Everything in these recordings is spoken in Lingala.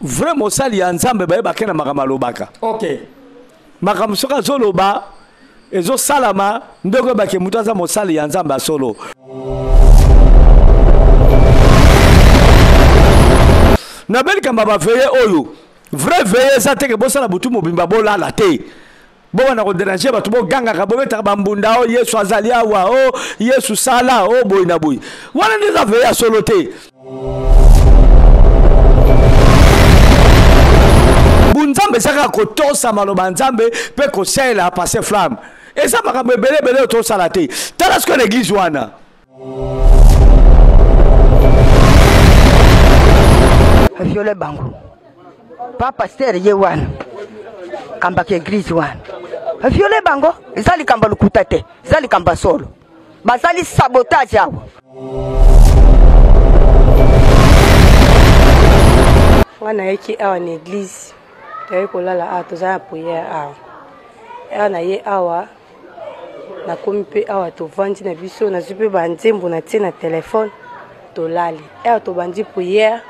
Vrai mosali ya Nzambe bayebaka na makambo alobaka. Okay. Makambo soki azoloba ezosalama ndenge oyebake moto aza mosali ya Nzambe ya solo. Na belikambo ba veye oyo vrai veye eza te ke bosala butu mobimba bolala te. Bobanda koderanger bato, bogangaka, bobetaka bambunda, o oh, Yesu azali awa, o oh, Yesu sala, o oh, boye na boye. Wana nde eza veye ya solo te. Bunzambe eza kaka kotosa maloba ya Nzambe mpe kosalela Pasteur Flamme. Eza makambo ebele ebele oyo tosala te. Tala sikoyo na eglise wana. Viole bango. Pa pasteur ye wana. Kambaka eglise wana. Viole bango eza likambo lokuta te, eza likambo solo. Basali sabotage awa. Nga nayaki awa na eglise, toyaki kolala awa, toza na prière awa. Awa na ye awa nakomi mpe awa tovandi na biso, nazwi mpe banzembo natie na telefone, tolali. Awa tobandi prière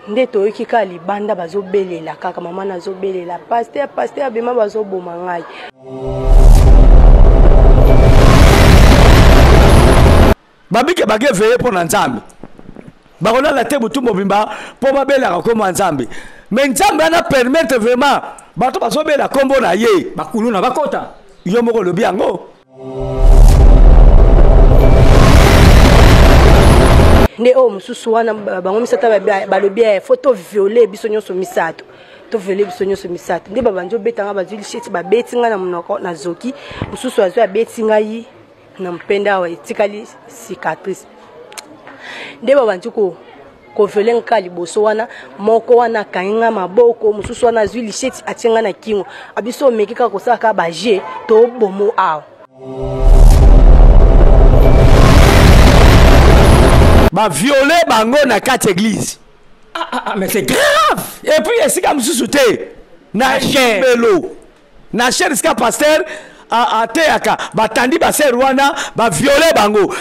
nde toyoki kaka libanda bazobelela kaka, mama nazobelela pasteur, pasteur abima, bazoboma ngai. Babike bake veye mpo na Nzambe, bakolala te butu mobimba mpo babelaka nkombo ya Nzambe. Me Nzambe ana permettre vraiment bato bazobela nkombo na ye, bakuluna bakota. Yo moko olobi yango. Nde oyo mosusu wana bango misato balobi fo to viole biso nyonso misato, to viole biso nyonso misato. Nde babandi obeta ngai, bazwi lisheti babeti ngai na monoko, nazoki. Mosusu azwi abeti ngai na mpenda awa, etikali cicatrice. Nde babandi ko koviole nka liboso wana, moko wana akangi ngai maboko, mosusu wana azwi lisheti atie ngai na kingo, abiso omeki kaka kosala kaka baje tobomo awa. Baviole bango na kati église. Ah, ah, ah, mais c'est grave. Et puis esika mosusu te, na belo na chaire esika pasteur ateyaka, batandi basere wana baviole bango.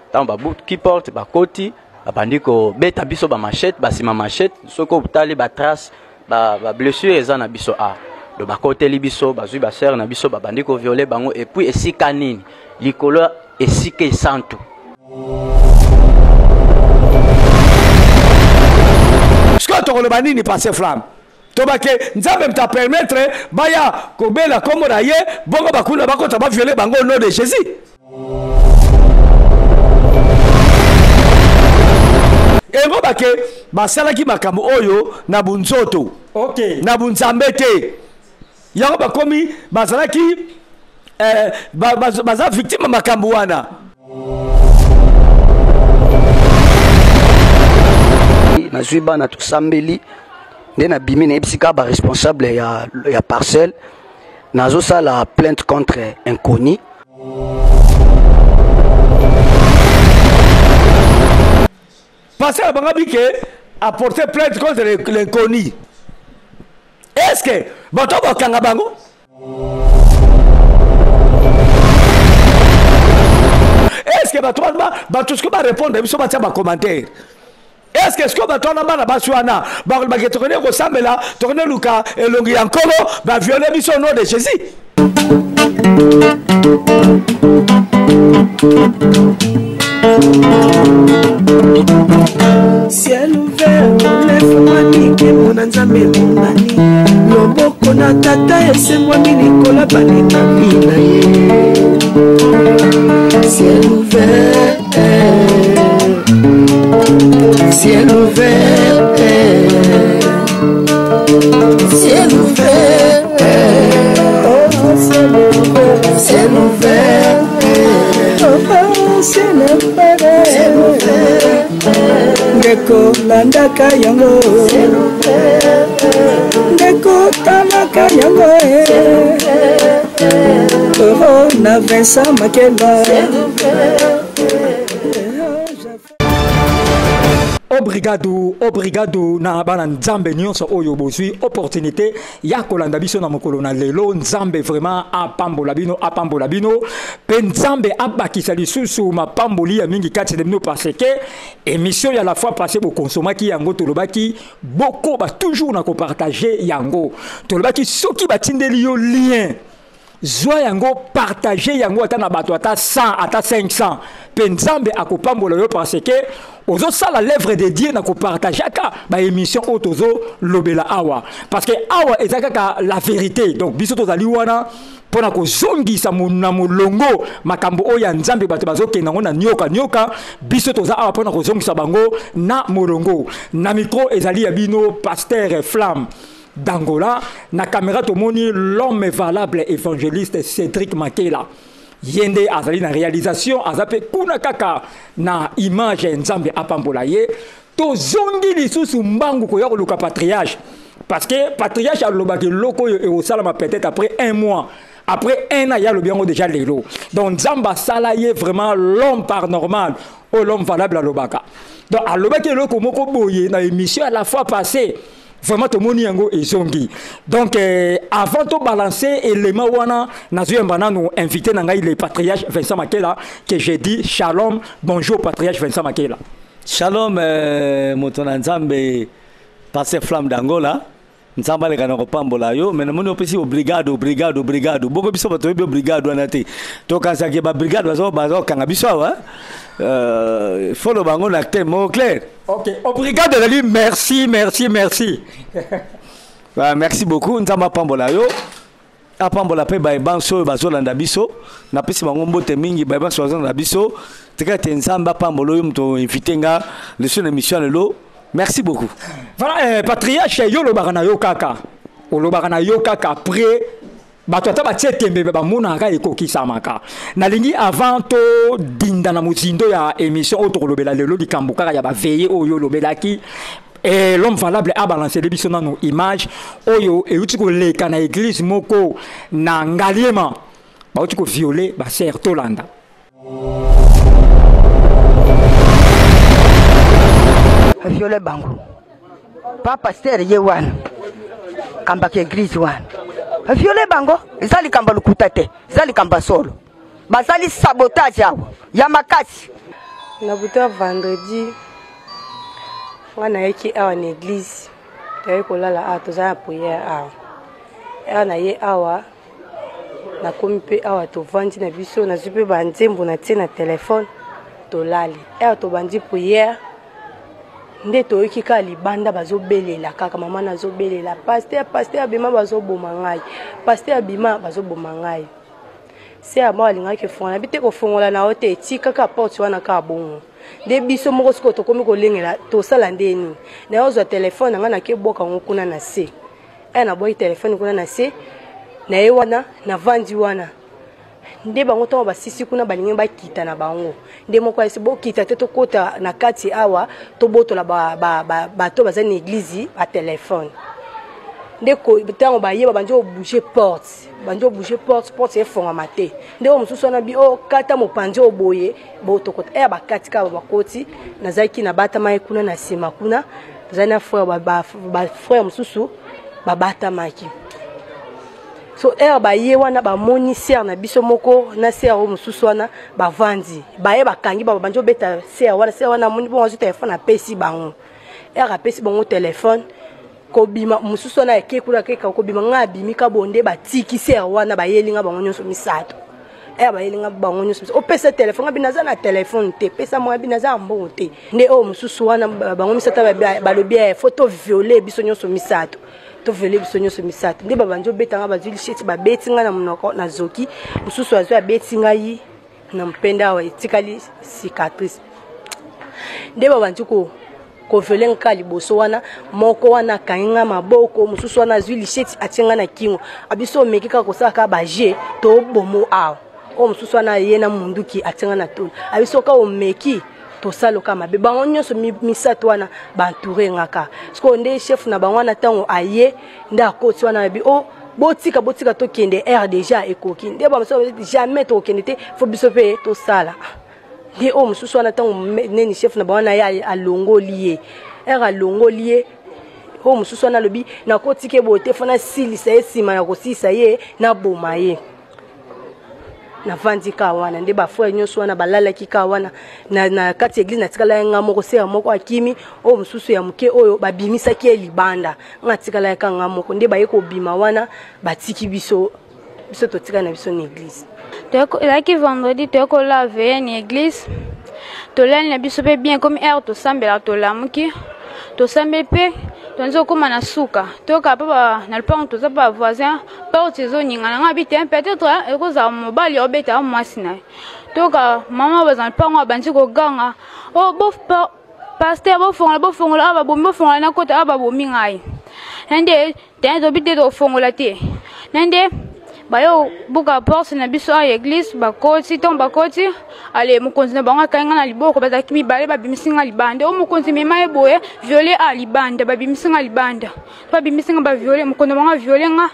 Ntango babuki porte bakoti, babandi kobeta biso ba machette, basima machette, soki otali ba trace ba blessure eza na biso a. Do bakoteli biso, bazwi ba sœur na biso, babandi koviole bango. Et puis esika nini? Likolo esika esantu. Sikoyo tokoloba nini, Pasteur Flamme? Tobake Nzambe mta permettre baya kobela kombo na ye, bongo bakuna bakota baviole bango au nom de Jésus. Engo bake basalaki makambo oyo na bunzoto, okay, na bunzambe te. Yango bakomi bazalaki baza victime makambo wana. Nazwi bana tosambeli nde nabimi, nayebisi kaka ba responsable ya parcelle, nazosala plainte contre inconnu. Pasteur Bangabi ke a porté plainte contre l'inconnu. Est-ce que bato bakanga bango? Est-ce que bato bato soki ba répondre biso batia ba commentaire? Est-ce que soki bato wana bana basi wana balobaki tokende kosambela, tokende luka elongi ya Nkolo, ba viole biso au nom de Jésus? Ciel ouvert, efungwami, nkembo na Nzambe emonani, loboko na tata esembwami likolo balekami na ye. Ciel ouvert, ciel ouvert, ciel ouvert, oh, ciel ouvert, ciel ouvert, oh, ciel ouvert, ciel ouvert. Ndeko landaka yango, ndeko talaka yango, oh, na Vincent Makeba. Obrigado, obrigado na bana Nzambe nyonso oyo bozwi opportunité ya kolanda biso na mokolo na lelo. Nzambe vraiment apambola bino, apambola bino pe Nzambe abakisa lisusu mapamboli ya mingi kati na bino, parce que émission ya la fois passée bokonsomaki yango, tolobaki bokoba toujours na kopartage yango, tolobaki soki batindeli yo lien, zwa yango, partage yango ata na bato ata 100, ata 500, mpe Nzambe akopambola yo, parce que ozosala l'œuvre de Dieu na kopartageaka baémission oyo tozolobela awa, parce que awa eza kaka la vérité. Donc biso tozali wana mpo na kozongisa na molongo makambo oyo ya Nzambe. Bato bazokende yango na nioka nioka, biso toza awa mpo na kozongisa bango na molongo. Na micro ezali ya bino pasteur Flamme d'Angola, na caméra tomoni l'homme valable, évangéliste Cédric Makela, ye nde azali na réalisation, aza mpe kuna kaka na image. Nzambe apambola ye. Tozongi lisusu mbangu koya koluka patriarche, parce que patriarche alobaki eloko oyo ekosalama peut-être après un mois, après un an, ye alobi yango déjà lelo. Donc Nzambe asala ye vraiment l'homme paranormal oyo l'homme valable alobaka. Donc alobaki eloko moko boye na émission à la fois passée, vraiment tomoni yango ezongi. Donc avant tobalancer élément wana, nazoyamba nanu invité na ngai, le patriarche Vincent Makela, que j'ai dit shalom. Bonjour patriarche Vincent Makela. Shalom, moto na Nzambe, pasteur Flamme d'Angola. Nzambe aleka na kopambola yo. Me namoni opesi obrigado, obrigado, obrigado. Bongo biso bato oyebi obrigado wana te, tokanisaki babrigade bazokanga biso awa. Folo bango na te moko clair. Ok, obrigado ezali merci, merci, merci. Ah, merci beaucoup. Nzambe apambola yo, apambola mpe bayebanso oyo bazolanda biso. Napesi bango mbote mingi, bayebanso bazolanda biso. Tika ete Nzambe apambola oyo moto invité nga leso na émission ya lelo. Merci beaucoup. Voilà, patriarche, yo olobaka na yo kaka, olobaka na yo kaka, après bato ata batie tembe, bamonaka ekokisamaka. Nalingi avant todinda na mozindo ya émission oyo tokolobela lelo, likambo kaka ya baveillée oyo olobelaki, et l'homme valable abalancele biso nano image oyo euti koleka na église moko na Ngaliema, bauti kovioler basœur. Tolanda. Viole bango, pa pasteur ye wana kambaka église wana, viole bango. Eza likambo ya lokuta te, eza likambo ya solo. Basali sabotage awa ya makasi. Na butu ya vendredi, nga nayaki awa na église, toyaki kolala awa, toza na prière awa. Awa na ye awa, nakomi mpe awa, tovandi na biso, nazwi mpe banzembo na tie na telefone, tolali. Awa tobandi prière nde toyoki kaka libanda bazobelela kaka, mama nazobelela: "Pasteur, pasteur abima, bazoboma ngai, pasteur abima, bazoboma ngai." Se ya moko alingaki efongola bi te, kofongola na yo te, etika kaka porte wana kaka bongo. Nde biso moko sikoyo tokomi kolengela, tosala nde nini? Naye ozwa telefone na ngai, nakeboka yango kuna na se. E nabwaki telefone kuna na se na ye wana, navandi wana nde bango ntango basisi kuna, balingi bakita na bango nde moko ayesi: "Bokita te, tokota na kati awa, tobotola bato baza na église batelefone." Nde ntango bayeba, bandi obouge porte, bandi obouge porte, porte efongama te. Nde oyo mosusu wana bi o kata mopanzi oyo boye, botokota eya bakati kaka, bakoti. Nazalaki nabatamaki kuna na nsima kuna, tozali na frère, bafrère mosusu babatamaki. So heure baye wana, bamoni sœur na biso moko na sœur oyo mosusu wana bavandi, baye bakangi bango, bandi obeta sœur wana. Sœur wana amoni bongo, azwi telefone, apesi bango. Heure apesi bango telefone, kobima mosusu wana ake kuna, akeka kobima, ngai abimi ka bonde, batiki sœur wana, bayeli nga bango nyonso misato. Heure bayeli nga bango nyonso, opesa telefone, nga bi naza na telefone te, pesa mwa, bi naza ya mbongo te. Nde oyo mosusu wana, bango misato balobi: "Faut toviole biso nyonso misato, toviole biso nyonso misato." Nde babandi obetanga, bazwi lisheti, babeti ngai na monoko, nazoki. Mosusu azwi, abeti ngai na mpende awa, etikali cicatrice. Nde babandi ko kovioler nga liboso wana. Moko wana akangi nga maboko, mosusu wana azwi lisheti, atie nga na kingo, abiso omeki kaka kosala kaka baje, tobomo awa. Oyo mosusu wana aye na munduki, atie nga na tolo, abiso ka omeki, tosaloka mabe. Bango nyonso misato wana baentoure nga kaka. Sikoyo nde chef na bango wana, ntango aye, nde akoti wana, abi: "O botika, botika, tokende, heure déjà ekoki." Nde bamosusu: "Jamais tokokende te, faut biso mpe tosala." Nde oyo mosusu wana ntango neni chef na bango wana ye alongoli ye ere alongoli ye oyo mosusu wana alobi nakotika ye boye te fo nasilisa ye nsima na kosilisa ye naboma ye navandi ka wana nde bafrere nyonso wana balalaki ka wana na, na kati ya eglise natikala ye nga moko sere moko akimi oyo mosusu ya moke oyo babimisaki ye libanda nga atikala ye ka nga moko nde baye kobima wana batiki biso biso totikali na biso na eglise ezalaki vendredi toye kola veye na eglise tolali na biso mpe bien komi heure tosambelaka tolamuki tosambeli mpe tonzi okóma na suka toyoka mpe na lopango toza mpe bavoisin porte ezoningana ngai bi te peut-être ekozala mobali obeta mwasi na ye toyoka mama baza na lopango abandi koganga o oh, bo paster bofongola bofongola awa babomi bofongola nakota awa babomi ngai nde te tobi te tofongola te na nde bayo buka porte na biso awa eglise bakoti ntango bakoti ale mokonzi na bango akangi nga na liboko bazalaki mibale babimisi nga libanda o mokonzi mema ye boye viole a libanda babimisi nga libanda babimisi nga baviole mokonzi na bango aviole nga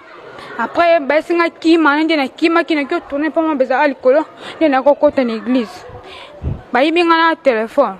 après bayesi nga kima na nde nakimaki naki otourne mpo mwa bezala likolo nde nakokota na eglise bayibi nga na telefone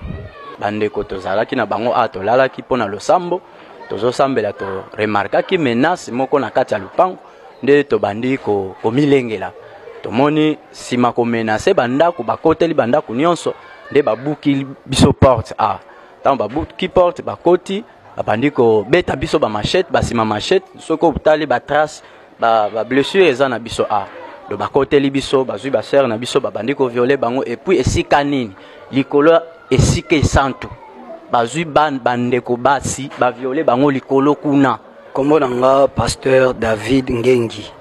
bandeko tozalaki na bango awa tolalaki mpo na losambo tozosambela to remarkaki menace moko na kati ya lupango nde tobandi komilengela ko tomoni nsima komenase bandako bakoteli bandako nyonso nde babuki biso porte a ntango babuki porte bakoti babandi kobeta biso bamachete basima machete soki otali batrace bablessure ba eza na biso a do bakoteli biso bazwi basere na biso babandi koviole bango epuis esika nini likolo esika esantu bazwi bandeko basi baviole bango likolo kuna nkombo na nga pasteur david ngengi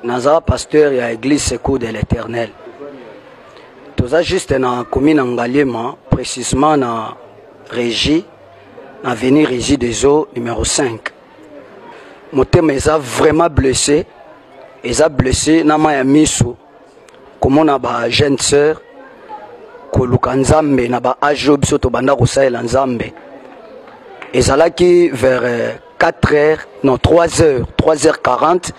naza pasteur ya église secours de l'éternel toza juste na commune ya ngaliema précisement na régie na avenue régie des eaux numéro 5 motema eza vraiment blessé eza blessé na mai ya miso komona ba jeune sœur koluka nzambe na ba age oyo biso tobanda kosalela nzambe ezalaki vers 4 heures non 3 heures 3 heures 40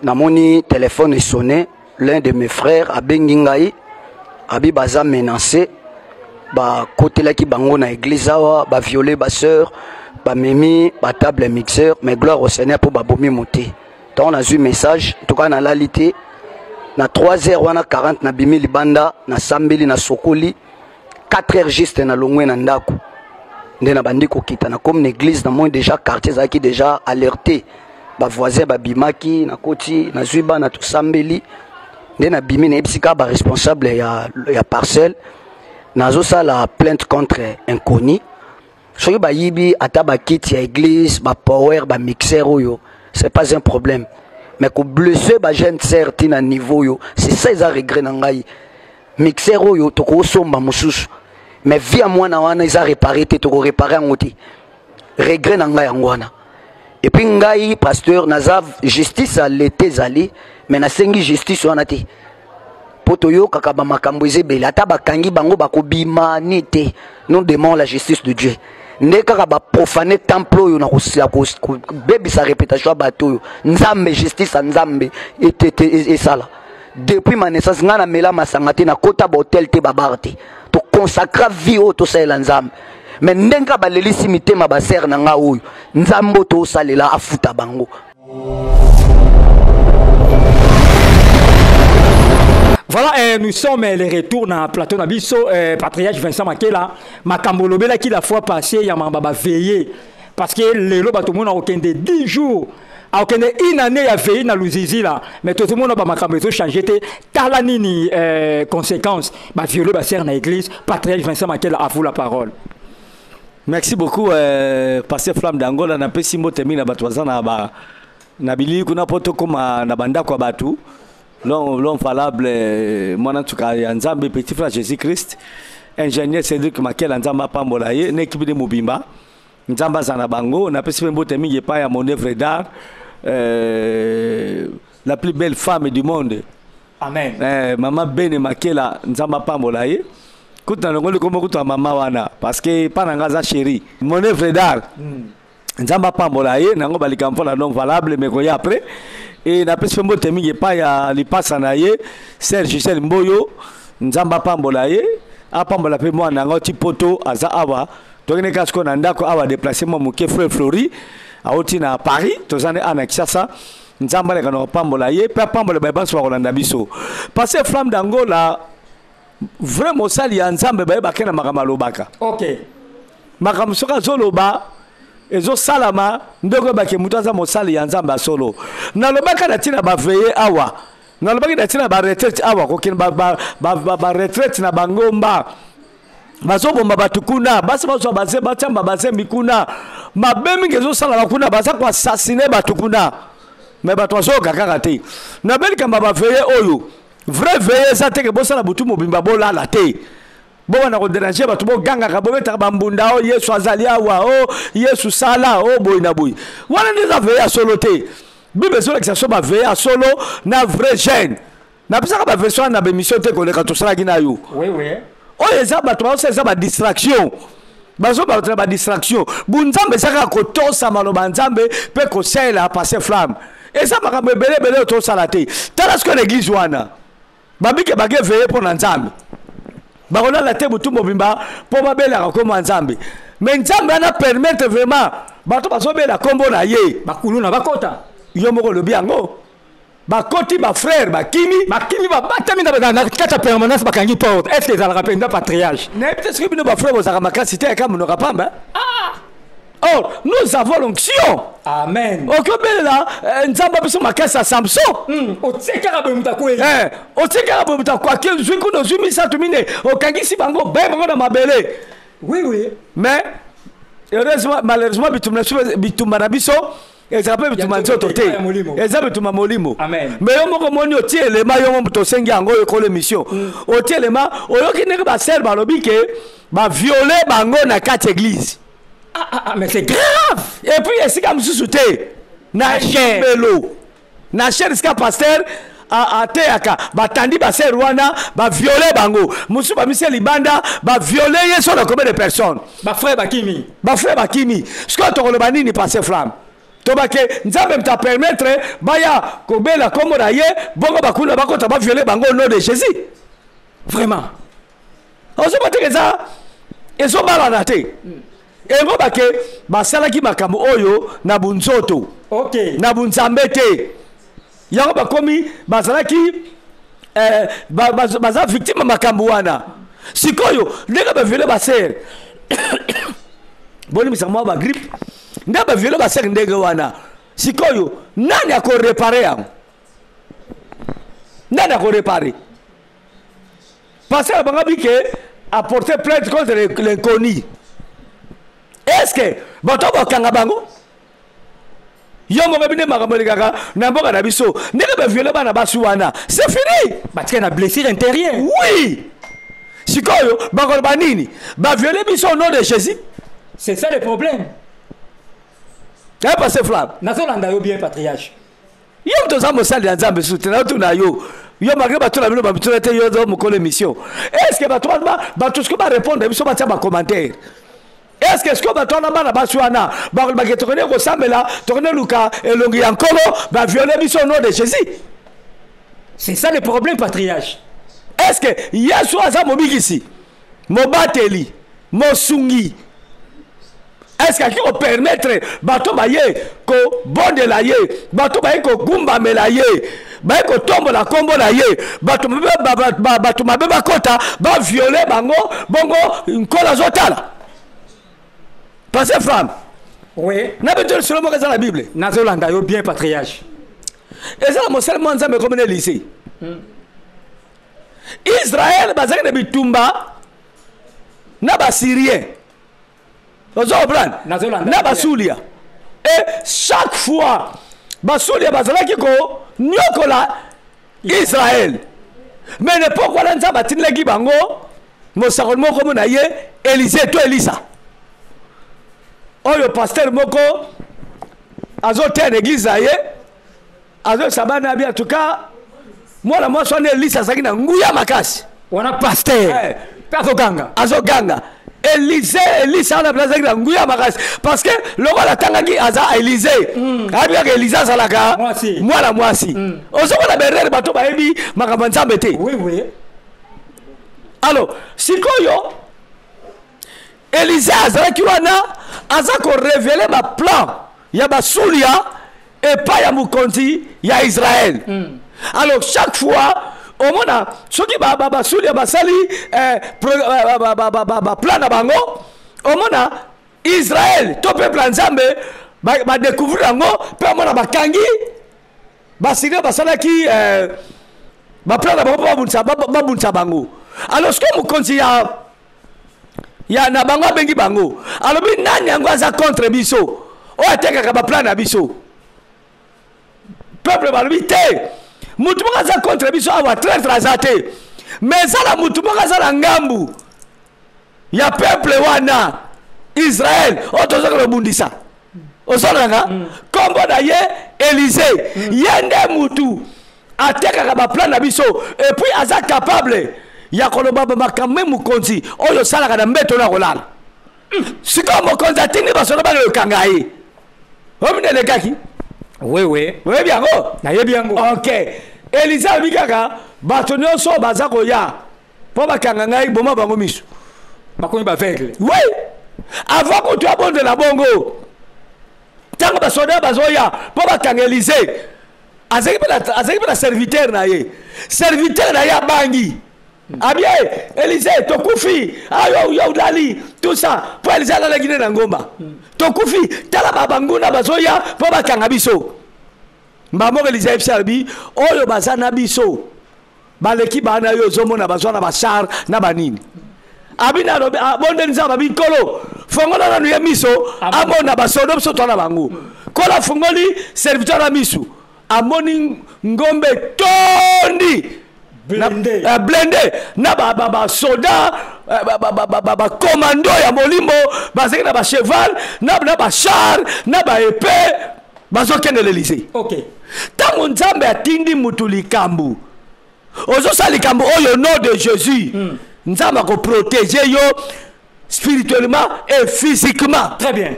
namoni telefone esonne l'un de mes frères abengi ngai abi baza menacé bakotelaki bango na église awa baviole basœur bamemi batable mixeur mais gloire au seigneur mpo babomi mote ntango nazwi message ntoka nalali te na 3 heures wana 40 nabimi libanda nasambeli nasokoli 4 heures juste nalongwe na ndako nde nabandi kokita nakomi na église namoni déjà quartier ezalaki déjà alerte bavoisin babimaki nakoti nazwi bana tosambeli nde nabimi nayebisi kaka baresponsable ya, ya parcelle nazosala plainte contre inconnu soki bayibi ata bakiti ya église bapower bamixer oyo c'est pas un problème mais koblesse bajeune sœur ti na niveau oyo c'est ça eza regret na ngai mixer oyo tokosomba mosusu mais vie ya mwana wana eza réparé te tokorépare yango te regret na ngai yango wana epuis ngai pasteur naza justice ya leta ezali mais nasengi justice wana te mpo toyokaka bamakambo eza ebele ata bakangi bango bakobima ni te nous demandons la justice de dieu nde kaka baprofane temple oyo na kobebisa réputation ya bato oyo nzambe justice ya nzambe esala depuis ma naissance ngai namela masanga te nakota bahotel te babar te toconsacra vie oyo tosalela nzambe me ndenge balelisi mitema basere na ngai oyo nzambe oyo tosalela afuta bango Voilà, eh, nous sommes eh, les retours dans plateau Nabiso, eh, patriarche Vincent Makela, Makambo Lobela qui la fois passée, Yamamba ba veillé. Parce que lelo bato mona okende 10 jours akende une année ya veille na luzizi la mais tozomona bamakambo ezochange te tala nini eh, conséquence baviole basere na église patriarche Vincent Makela à vous la parole Merci beaucoup euh, Pasteur Flamme d'Angola na pesi mbote mingi na bato baza na ba na bilili kuna po tokóma na bandako ya bato l'homme valable euh, mwana nsuka ya Nzambe petit frère Jésus Christ ingénieur Cédric Makela Nzambe apambola ye na ekipe de mobimba Nzambe aza na bango napesi mpe mbote mingi epai ya mon œuvre d'art euh, la plus belle femme du monde amen eh, mama bene makela nzambe apambola ye kutu nalongoli kombo kutu ya mama wana parce que epa na nga aza chéri mon œuvre d'art mm. Nzambe apambola ye nango balikambo mpo na non valable mais koya après. E napesi mpe mbote mingi epai ya lipasa na ye Serge Gisèle Mboyo. Nzambe apambola ye, apambola mpe mwana yango ti poto aza awa. Tokende kaka sikoyo na ndako awa, déplace mwa moke. Frère Flori auti na Paris, toza nde awa na Kinshasa. Nzambe aleka na kopambola ye mpe apambola baye banso bakolanda biso. Pasteur Flamme d'Angola, vrai mosali ya Nzambe, bayebake na makambo alobaka. Makambo soki azoloba ezosalama ndenge oyebake moto aza mosali ya Nzambe ya solo. Nalobaka na ntina baveye awa, nalobaki na ntina baretraite awa, kokende baretraite na bangomba, bazobomba bato kuna, basi bazwa baze batiamba bazembi kuna, mabe mingi ezosalama kuna, baza koasasine bato kuna, me bato bazoyoka kaka te. Nabe likambo baveye oyo, vrai veye eza teke bosala butu mobimba bolala te, bobanda koderange bato, bogangaka, bobetaka bambunda, o Yesu azali awa, o Yesu sala, o boye na boye. Wana nde eza veye ya solo te. Bible ezolakisa so baveye ya solo na vrai jeune. Napesaka baversion wana na baémission te koleka tosalaki na yo. Oui, oui. Oyo eza bato bazosala eza badistraction, bazoba bato na badistraction. Bunzambe eza kaka kotosa maloba Nzambe mpe kosalela. Passe Flamme, eza makambo ebele ebele oyo tosala te. Tala sikoyo na eglise wana, babike bake veye mpo na Nzambe, bakolala te butu mobimba mpo babelaka nkombo ya Nzambe. Me Nzambe wana permettre vraiment bato bazobela nkombo na ye? Bakuluna bakota. Yo moko olobi yango, bakoti, bafrère bakimi. Bakimi, babatami na kati ya permanence, bakangi porte. Est ce que ezalaka mpenza patriarche? Nayebi te soki bino bafrère bozalaka makasi te yaka monoka pamba. Or nous avons l'onction. Amen. Okobelela Nzambe abiso makasi ya Samson. Otie kaka boye, moto akwei. Otie kaka boye, moto akwaki. Ozwi kuna, ozwi misato, mine, okangisi bango, baye bango na mabele. Oui, oui. Mais heureusement, malheureusement, bitumba na biso ezala mpe bitumba nzoto te, eza bitumba molimo. Mais yo moko omoni, otie elema, yo mo moto osengi yango, oyo ekolo émission. Otie elema, oyoki ndenge basere balobi ke baviole bango na kati église. Ah, ah, ah, mais c'est grave. Et puis esika mosusu te, na belo na chaire esika pasteur ateyaka, batandi basere wana, baviole bango, mosusu bamisi libanda, baviole ye so na combien de personnes. Bafrère bakimi. Bafrère bakimi. Sikoyo tokoloba nini, passe Flamme? Tobake Nzambe moto apermettre baya kobela nkombo na ye, bongo bakuna bakota, baviole bango au nom de Jésus? Vraiment. Ozomba teke eza ezobalana te. Yango bake basalaki makambo oyo na bunzoto, na bunzambe te. Yango bakomi bazalaki baza victime ya makambo wana. Sikoyo ndenge baviole basere, bolimbisa mwa bagrippe, nde baviole basere ndenge wana, sikoyo nani akorepare yango? Nani akorepare? Pasteur bango bike apporter plainte contre l'inconnu. Est ce que bato bakanga bango? Yo moko binde makambo elekaka na mboka na biso, ndenge baviole bana basi wana, c'est fini. Batika na blessure intérieure. Oui. Sikoyo bakoloba nini? Baviole biso au nom de Jésus. C'est ça le problème. Eh, pasteur Flamme. Nazolanda yo bien, patriarche. Yo moto oza mosali ya Nzambe susu te, naotuna yo, yo malgré batuna bino bamituna te, yo oza mokolo émission. Est ce que bato bato sikoyo barépondre biso, batia bacommentaire? Est ce que sikoyo bato wana, bana basi wana, bakolobake tokende kosambela, tokende luka elongi ya Nkolo, baviole biso au nom de Jésus? C'est ça le problème, patriarche. Est ce que Yesu aza mobikisi, mobateli, mosungi, est ce que akoki kopermettre bato baye kobondela ye, bato baye kogumbamela ye, baye kotombola nkombo na ye, bato mabe bakota, baviole bango, bongo Nkolo azotala? Pasteur Flamme. Oui. Na beto lisolo moko eza na Bible. Nazolanda yo bien, patriarche. Eza na mosali mwa Nzambe ekomi na Elise. Israel bazalaki na bitumba na Basyrien, ozo comprendre, na Basulia. Et chaque fois Basulia bazalaki konyokola Israel. Mais na époque wana, Nzambe atindelaki bango mosakoli moko kombo na ye Élysée to Elisa, oyo pasteur moko azoteya na église na ye, azoyebisa bana abi: en tout cas mwana mwasi wana Elisa azalaki na nguya makasi. Wana pasteur mpe azoganga. Azoganga. Élysée, Elisa wana mpenza azalaki na nguya makasi parce que lokola atangaki aza Élysée mm. Ayebi kaka Élysée azalaka mwana mwasi mm. Ozomona berere bato bayebi makambo ya Nzambe te oui, oui. Alors sikoyo Élysée azalaki wana aza korevele baplan ya Basulia epai ya mokonzi ya Israel mm. Alors chaque fois omona soki Basulia basali baplan na bango, omona Israel to peuple ya Nzambe badécouvrir yango mpe omona bakangi Basiria basalaki baplan na bango mpo babundisa bango. Alors soki mokonzi ya na bango abengi bango, alobi: "Nani yango aza contre biso, oyo atekaka baplan na biso?" Peuple balobi: "Te, mutu moko aza contre biso awa, traître aza te, mais eza na mutu moko aza na ngambu ya peuple wana Israel oyo tozaka kobundisa." Ozolanga nkombo na ye Élysée. Ye nde mutu atekaka baplan na biso et puis aza capable ya koloba makambo mokonzi oyo osalaka na mbeto na kolala. Sikoyo mokonzi atindi basoda bakokanga ye. Omina elekaki. Oui. Oyebi yango? Nayebi yango. Ok, Élysée alobi kaka: "Bato nyonso baza koya mpo bakanga ngai, boma bango miso." Bakomi baaveugle. Oui, avant kutu abondela bongo, ntango basoda bazoya mpo bakanga Élysée, azalaki mpe na serviteur na ye. Serviteur na ye abangi, abie: "Élysée, tokufi, ayo yo olali tout ça." Mpo Élysée alalaki nde na ngomba. "Tokufi, tala banguna bazoya mpo bakanga biso." Mbamoko Élysée ayebisi, alobi: "Oyo baza na biso baleki bana yo ozomona bazwa na bachar na banini." Abi alobi, abondeli Nzambe, abi: "Nkolo, fongola nanu ye miso amona basodo biso twana bango." Nkolo afungoli serviteur na miso, amoni ngombe tondi blindé, blindé na basoda, bacommando ya molimo bazalaki na bacheval na bachar na baépée, bazokendela Élysée. Ntango Nzambe atindi mutu likambo, ozosala likambo oyo nom de Jésus, Nzambe akoprotéger yo spirituellement et physiquement. Très bien.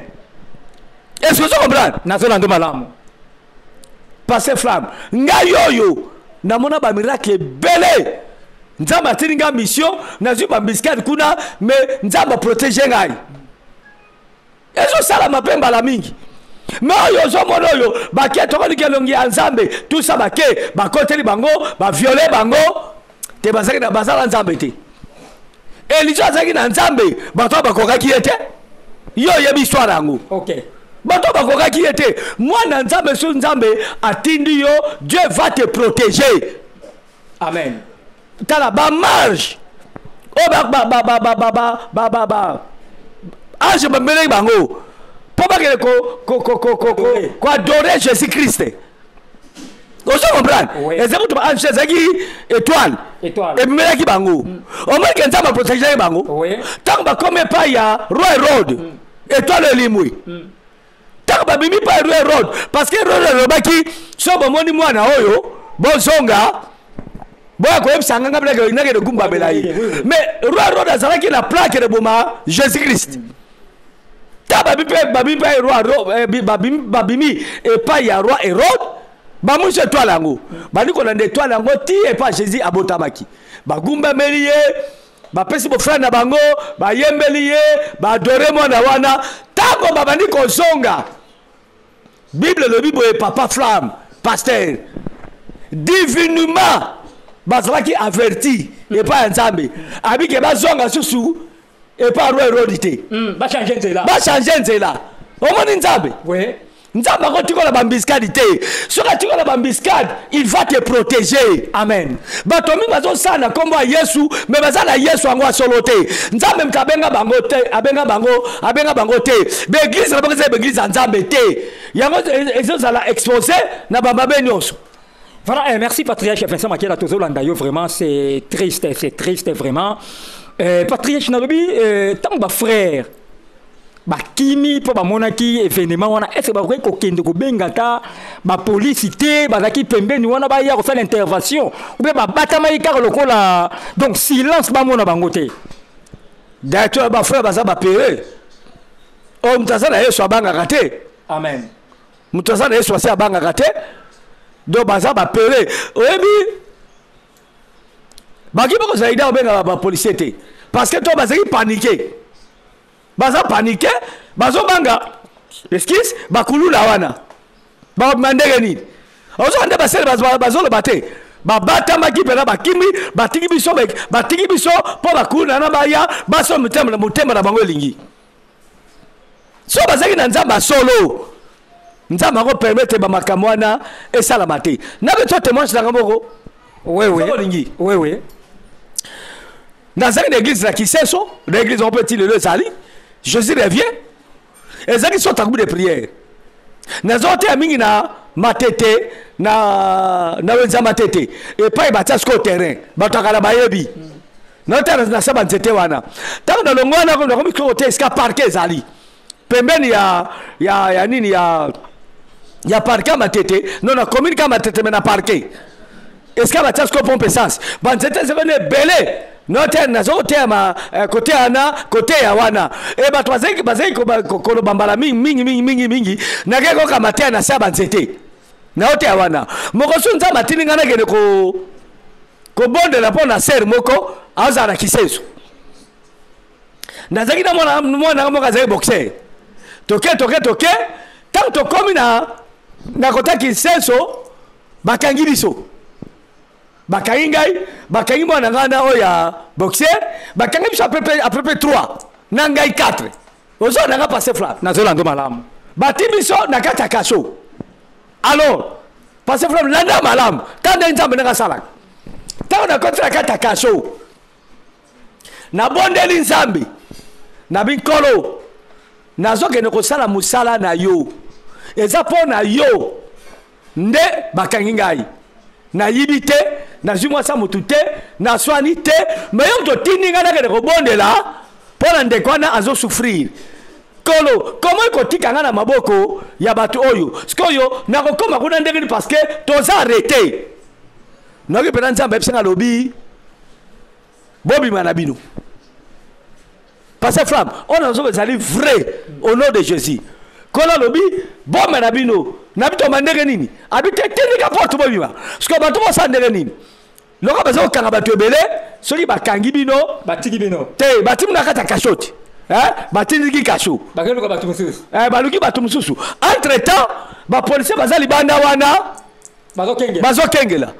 Est ce que ozo comprendre? Nazolanda malamu. Pasteur Flamme, ngai oyo namona bamiracle ebele. Nzambe atindi ngai mission, nazwi baembuscade kuna, mais Nzambe aprotéger ngai. Ezosalama mpe mbala mingi. Mais oyo ozomona oyo bake, tokoliki elongi ya Nzambe tusa, bake bakoteli bango, bavioler bango te, bazala Nzambe te. Élysée azalaki na Nzambe, bato oyo bakokaki ye te. Yo oyebi histoire yango. Bato bakokaki ye te. Mwana Nzambe, so Nzambe atindi yo, Dieu va te protéger. Amen. Tala bamarge oyo ba ange bambeleki bango mpo bakende koadorer Jésus Christ. Ozo comprendre? Eza kutu baange, ezalaki étoile ebimelaki bango. Omonike Nzambe aprotégeaki bango. Ntango bakomi epai ya roi Hérode, étoile elimwi. Ntango babimi epai ya roi Hérode, parce que Hérode alobaki: "So bomoni mwana oyo, bozonga, boya koyebisa nga, nga nakende gumbamela ye." Mais roi Hérode azalaki na plan akende boma Jésus Christ. Ta babi mpe babimi mpe roi, babimi epai ya roi Hérode, bamonisi étoile yango, bandi kolanda étoile yango ti epai Jésus abotamaki. Bagumbameli ye, bapesi bofrère na bango, bayembeli ye, baadorer mwana wana. Ntango babandi kozonga, Bible elobi boye, papa Flamme, pasteur, divinement bazalaki averti epai ya Nzambe, abike bazonga susu epai roi Hérode te. Bachanger nzela. Bachanger nzela. Omoni Nzambe? Oui. Nzambe akotikola baembuscade te. Soki atikola baembuscade, il va te protéger. Amen. Bato mingi bazosala na nkombo ya Yesu, mais baza na Yesu yango ya solo te. Nzambe moto abenga bango te, abenga bango, abenga bango te. Baéglise na bango eza baéglise ya Nzambe te. Yango ezozala exposé na bamabe nyonso. Voilà, merci Patriarche Vincent Makela tozolanda yo, vraiment c'est triste vraiment. Patriarche nalobi, tant ba frère bakimi mpo bamonaki événement wana, est ce bakoki kokende kobenga ata bapolisi te bazalaki pembeni wana, baya kosala intervention, ou bien babatamaki kaka lokola, donc silence, bamona bango te? Directeur bafrère baza bapere oyo moto aza na Yesu abangaka te. Amen. Moto aza na Yesu asi abangaka te. Donc baza bapere. Oyebi baki bakozala ida kobengaka bapolisier te parce que to bazalaki panike, baza panike, bazobanga excuse bakulula wana bakobima ndenge nini. Ozoka nde basele bazoloba te, babatamaki mpena, bakimi, batiki biso, batiki biso mpo bakuluna na baya baso motema na bango elingi. So bazalaki na Nzambe ya solo, Nzambe akopermettre bamakambo wana esalama te. Na beto témoignage nanga moko. Wewe olingi. Wewe. Nazalaki na église na Kiseso, na église yango mpe ti lelo ezali Jésus revient, ezalaki so groupe de prière. Nazoteya mingi na Matete, na wenza Matete epai batia sikoyo terrain, bato akala bayebi. Naoteya na sa banzete wana. Ntango nalongo wana, nakomi sikoyo koteya esika parke ezali pembeni ya nini ya parke ya Matete, no na commune ka Matete, me na parke esika batia sikoyo pompe essence, banzete ezali ebele. Note nazokoteya ma kote wana, koteya wana e bato bazali koloba mbala mingi mingi mingi mingi mingi. Nakei koyoka mateya na se ya banzete, naoteya wana. Mokosu Nzambe atindi ngai nakende kobondela mpo na sere moko azala na Kisenso. Nazalaki na mwana moko azalaki boxer. Toke, toke, toke, ntango tokomi na kota Kisenso, bakangi biso, bakangi ngai, bakangi mwana ngai na oyo ya boxer, bakangi biso à peu près 3 na ngai 4. Ozo nanga passe Flamme. Nazolanda malamu. Bati biso na kati ya kaso. Alors passe Flamme, landa malamu ntango ndenge Nzambe ndenge asalaka. Ntango nakoti na kati ya kaso, nabondeli Nzambe na binkolo, nazokende kosala mosala na yo, eza mpo na yo nde bakangi ngai, nayibi te, nazwi mwasi ya motu te, naswani te, me yo moto otindi ngai nakende kobondela mpo na ndeko wana azosouffrir. Kolo, komo ekotika ngai na maboko ya bato oyo? Sikoyo nakokóma kuna ndenge nini? Parce que toza arrêté. Nayoki mpena Nzambe ayebisi ngai, alobi: "Bobima na bino." Pasteur Flamme, oyo nazoba ezali vrai au nom de Jésus. Kolo alobi: "Boma na bino." Na bitoma ndenge nini? Abi te, tindika porte, bobima. Sikoyo bato bosala ndenge nini? Lokola baza kokanga bato ebele, soki bakangi bino, batiki bino. Te, batiki bino na kati ya kasho te, batindiki kasho. Bakeluka bato mosusu. Baluki bato mosusu. Entre temps bapolisier baza libanda wana. Bazokengela. Bazokengela.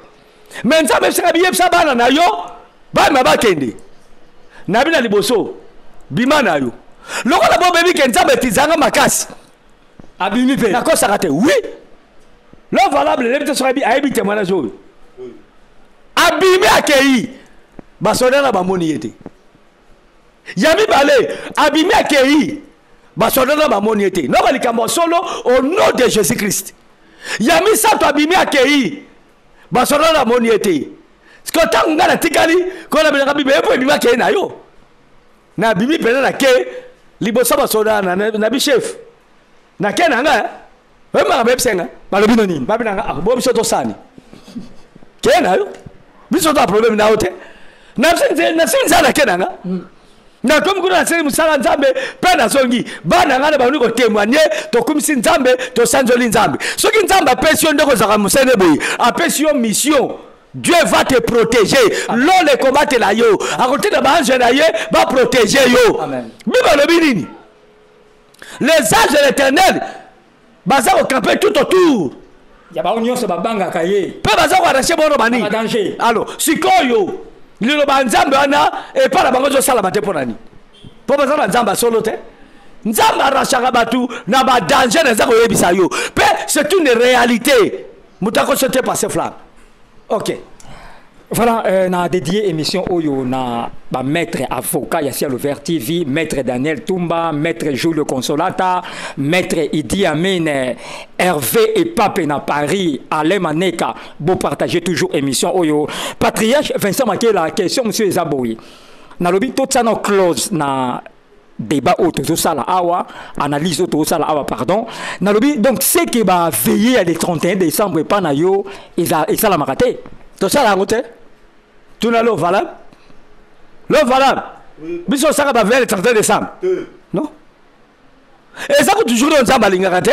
Me Nzambe ebisaka biyebisa bana na yo bama bakende na bino liboso, bima na yo. Lokola bobebi ke Nzambe etizanga makasi. Abimi mpe. Nakosaka te. Oui, lo valable elebi te. Soki ayebi témoignage oyo, abimi, akei, basoda na bamoni ye te. Ya mibale, abimi, akei, basoda na bamoni ye te. Noka likambo ya solo au nom de Jésus Christ. Ya misato, abimi, akei, basoda na bamoni ye te. Siko ntango ngai natikali kona bilanga bibe epo ebimi, akei na yo, nabimi mpenza, nake liboso basoda na bichef, nake na ngai oyembaka, bayebisa nga. Balobi no nini? Babi na nga: "Ah, bo biso tosani ke na yo, biso toa problème na yo te." Nasi nzala, nake na nga, nakomi kuna, nasali mosala Nzambe mpe nazongi. Bana ngai na bandi kotémoigner, tokumisi Nzambe, tosanzoli Nzambe. Soki Nzambe apesi yo ndeko ozalaka mosene boye, apesi yo mission, Dieu va te protéger. Lolo ekobatela yo, akotinda baange na ye baprotéger yo. Bible alobi nini? Les anges de l'Éternel baza kocamper tout autour ya bango nyonso babangaka ye. Mpe baza koarracher bono banini? Danger. Alors sikoyo liloba Nzambe wana epai na bango ezosalama te. Mpo na nini? Mpo baza na Nzambe asolo te. Nzambe arrachaka bato na badanger. Na eza koyebisa yo mpe c'est une réalité, moto akoso te, passe Flamme. Ok. Voilà, na dédié émission oyo na ba maître avocat ya Ciel Ouvert TV, maître Daniel Tumba, maître Julio Consolata, maître Idi Amin, Hervé et Pape na Paris, Alain Maneka, beau partager toujours émission oyo. Patriarche Vincent Makela, question monsieur Ezaboui. Na lobi tout ça na close na débat oyo tozosala awa, analyse oyo tozosala awa, pardon. Nalobi donc ce que ba veiller ya le 31 décembre epa na yo esalamaka te? Tosala yango te. Tuna lo valable, lo valable. Biso osaka ba veille le 31 décembre. Non. Eza ko toujours nzambe alingaka te.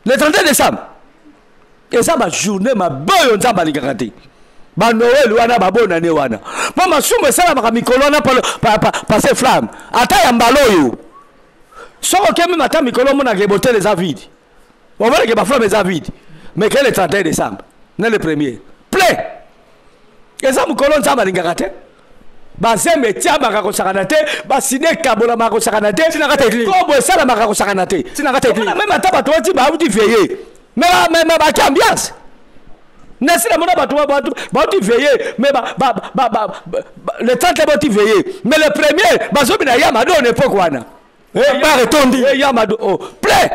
Le 31 décembre. Eza ba journée mabe oyo nzambe alingaka te. Ba Noël wana ba bonne année wana. Po masumu esalamaka mikolo wana pa, flamme. Ata ya mbala oyo. Soki okemi ata mikolo omonaka ebotele eza vide. Omonaka ba flamme eza vide. Mais quel est le 31 décembre? Ne le premier. Plein. Eza mokolo nzambe alingaka te. Bazembe etiamaka kosakana te, basida ekabolamaka kosakana te, kobo esalamaka kosakana te. Meme ata bato bati bauti veille, mais baki ambiance. Nasi namona bato bauti veille, mais le 30 bauti veille, mais le premier bazobina ya madone époque wana. Bar etondi. Ya mado oh plein.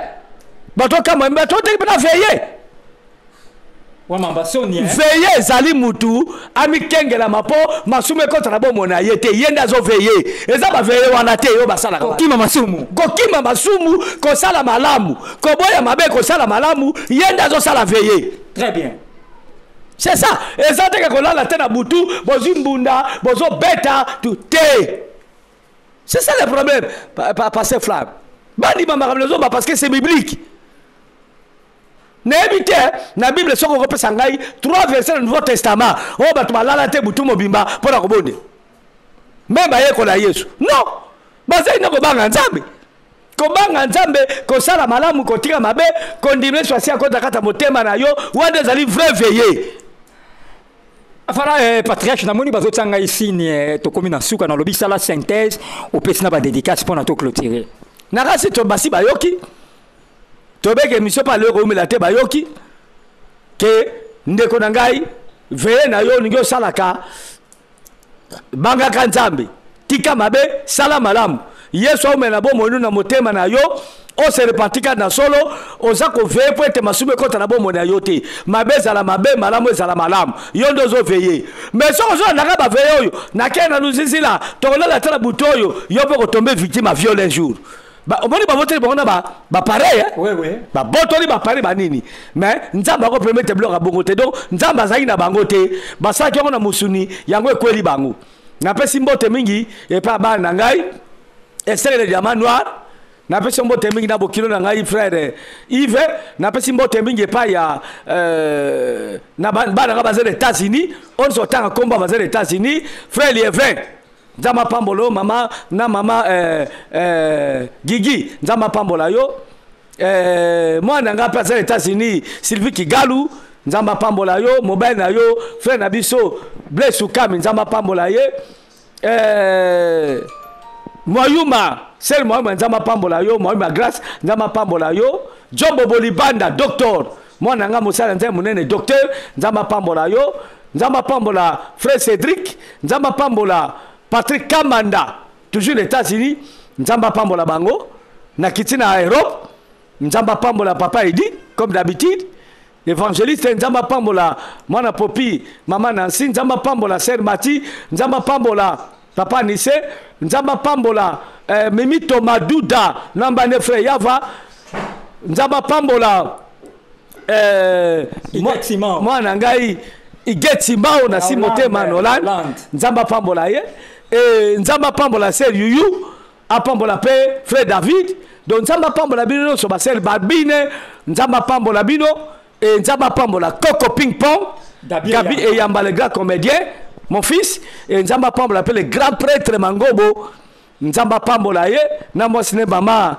Bato kama bato te na veille. Veille ezali mutu amikengelama mpo masumu ekota na bomoi na ye te, ye nde azoveye. Eza baveye wana te oyo basalaka kokima masumu, kokima masumu, kosala malamu, koboya mabe, kosala malamu, ye nde azosala veye. Très bien. C'est ça. Eza teke kolala te na butu, bozwi mbunda, bozobeta te. C'est ça le problème. Pasteur Flamme. Bandima makambo nazomba parce que c'est biblique. Nayebi te na Bible soki okopesa ngai 3 versets na Nouveau Testament oyo bato balala te butu mobimba mpo na kobondela. Me bayekola Yesu. Non, bazali nde kobanga Nzambe. Kobanga Nzambe, kosala malamu, kotika mabe, kondima Yesu asi akota kati motema na yo, wana ezali vrai veillée. Afala patriarche namoni bazotia ngai signe tokomi na suka, nalobi sala synthèse opesi na badédicace mpo na toclôturer. Nakasi to basi bayoki tobeke émission pa lelo koumela te, bayoki ke ndeko na ngai veye na yo olingi osalaka, bangaka Nzambe, tika mabe, sala malamu. Yesu aumela na bomoi na motema na yo, ose reparti kati na solo, oza koveye mpo ete masumu ekɔta na bomoi na yo te. Mabe ezala mabe, malamu ezala malamu, yo nde ozoveye. Mais soki ozolandaka baveye oyo nakei na luzizila, tokolala te na butu oyo, yo mpe kotombe victime ya viol un jour. Omoni babotoli bango na bapareil, babotoli bapareil banini, mais Nzambe akopermettre biloko ya bongo te. Donc Nzambe azalaki na bango te, basalaki yango na mosuni, yango ekweli bango. Napesi mbote mingi epai bana na ngai Esther le diamant noir, napesi mbote mingi na bokilo na ngai frère Yves, napesi mbote mingi epai ya na bana nga baza na États-Unis, oyo nyonso otanga nkombo baza na États-Unis, frère Lievin Nzambe apambola yo, mama na mama Gigi Nzambe apambola yo, mwana nga mpe aza na États-Unis Sylvie Kigalu Nzambe apambola yo, mobali na yo frère na biso Blaise Ukami Nzambe apambola ye, Mwayuma sel Mwayuma Nzambe apambola yo, Mwayuma Grâce Nzambe apambola yo, Jombo Bolibanda docteur mwana nga mosala Nzambe monene docteur Nzambe apambola yo, Nzambe apambola frère Cédric, Nzambe apambola Patrick Kamanda toujours les États-Unis, Nzambe apambola bango na kiti na Europe, Nzambe apambola papa Edi comme d'habitude évangéliste, Nzambe apambola mwana Popi, mama Nancy, Nzambe apambola sœur Mati, Nzambe apambola papa Nissé, Nzambe apambola Mimi Tomaduda namba ne frère Yava, Nzambe apambola mwana ngai Iget Simao na si motema Nolan, Nzambe apambola ye, Nzambe apambola sœur Yuyu, apambola pe frère David, donc Nzambe apambola bino nyonso ba sœur Babine, Nzambe apambola bino, et Nzambe apambola Coco Ping Pong, Gabi Eyamba le grand comédien, mon fils, et Nzambe apambola pe le grand prêtre Mangobo, Nzambe apambola ye na mwasi ne mama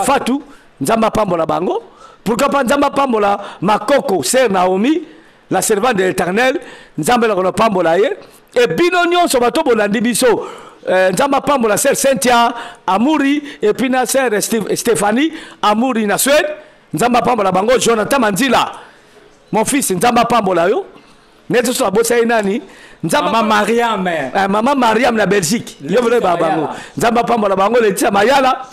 Fatou, Nzambe apambola bango. Pourquoi pas Nzambe apambola Makoko, sœur Naomi, la servante de l'Éternel, Nzambe la kono pambola ye. Et bino nyonso bato bolandi biso, Nzambe apambola sœur Cynthia Amouri et puis na sœur Stéphanie Amouri na Suède, Nzambe apambola bango. Jonathan Manzila, mon fils, Nzambe apambola yo. Neti so abosa ye nani? Nzambe Mama Mariam. Mama Mariam na Belgique. Yo vole ba bango. Nzambe apambola bango Letia Mayala.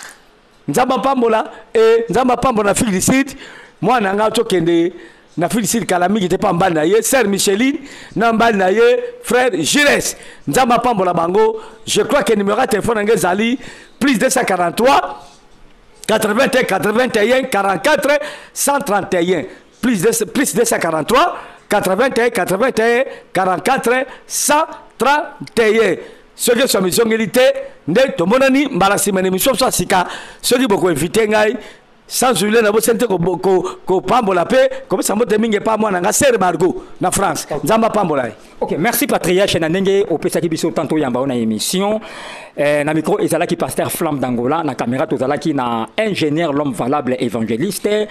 Nzambe apambola et Nzambe apambola na Afrique du Sud. Mwana nga tokende na Afrique du Sud kala mingi te pa mbali na ye sœur Micheline na mbali na ye frère Gires. Nzambe apambola bango. Je crois que numéro ya téléphone nga ezali plus 243 81 81 44 131. Plus de, plus 243 81 81 44 131. Soki eswa mizongeli te nde tomonani mbala nsima na emission biso ya sika. Soki bokoinvite ngai sans oublier na bosani te kopambola mpe kopesa mbote mingi epa mwana nga sere Margot na France. Nzambe apambola ye. Ok, merci patriarche na ndenge opesaki biso tanto yamba na émission. Na micro ezalaki pasteur Flamme d'Angola, na caméra tozalaki na ingénieur l'homme valable évangéliste.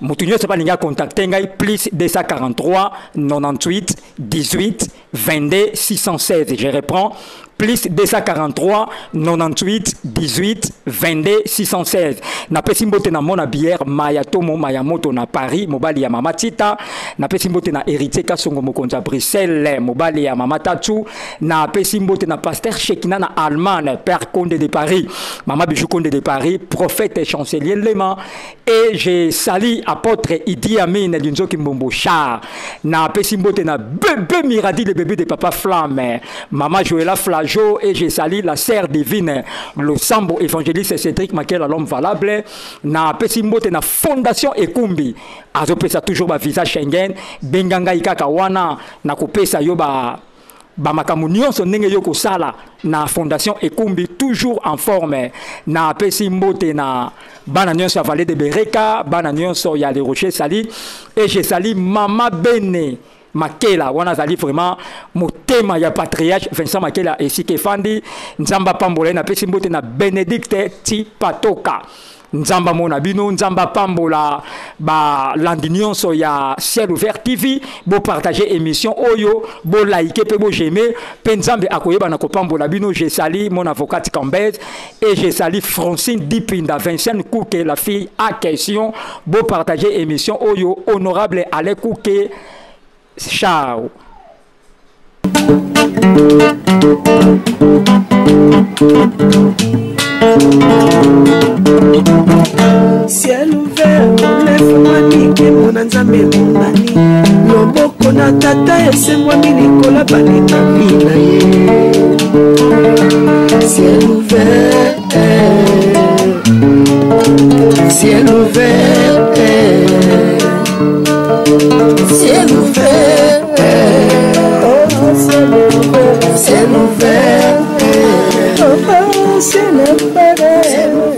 Mutu nyonso balinga contacter ngai plus 243 98 18 22 616. Je reprends plus 243 98 18 22 616. Napesi mbote na mona bière Maya Tomo Maya Moto na Paris, mobali ya mama Tita. Napesi mbote na Héritier Kasongo mokonzi ya Bruxelles, mobali ya mama Tatu. Napesi mbote na pasteur Shekina na Allemagne, père Condé de Paris, mama Bijou Condé de Paris, prophète chancelier Lema. Et je salue apôtre Idi Amin Linzoki Mbombo Char. Napesi mbote na bébé Miradi, le bébé de papa Flamme, mama Joëla Flajo. Et je salue la sœur divine Losambo évangéliste Cédric Makela, l'homme valable. Napesi mbote na fondation Ekumbi, azopesa toujours ba visa Schengen, benganga ikaka wana na kopesa yo ba bamakambo nyonso ndenge yo kosala na fondation Ekumbi, toujours en forme. Napesi mbote na bana nyonso ya Vallée de Bereka, bana nyonso ya Les Rochers Sali. Et je salue mama Bene Makela, wana azali vraiment motema ya patriarche Vincent Makela esika efandi. Nzamba pambola ye. Napesi mbote na Bénédicte Tipatoka. Nzamba mona bino, nzamba pambola balandi nyonso ya Ciel Ouvert TV. Bopartage émission oyo, bolike mpe bojeme, mpe Nzambe akoyeba na kopambola bino. Je salue mon avocate Cambez et je salue Francine Dipinda, Vincent Kouke, la fille à question. Bopartage émission oyo, honorable Ale Kouke. Ciao. Ciel ouvert efungwami, nkembo na Nzambe emonani, loboko na tata esembwami likolo balekami na ye. Ciel ouvert, ciel ouvert, ciel ouvert, oh, ciel ouvert, ciel ouvert, oh, ciel ouvert.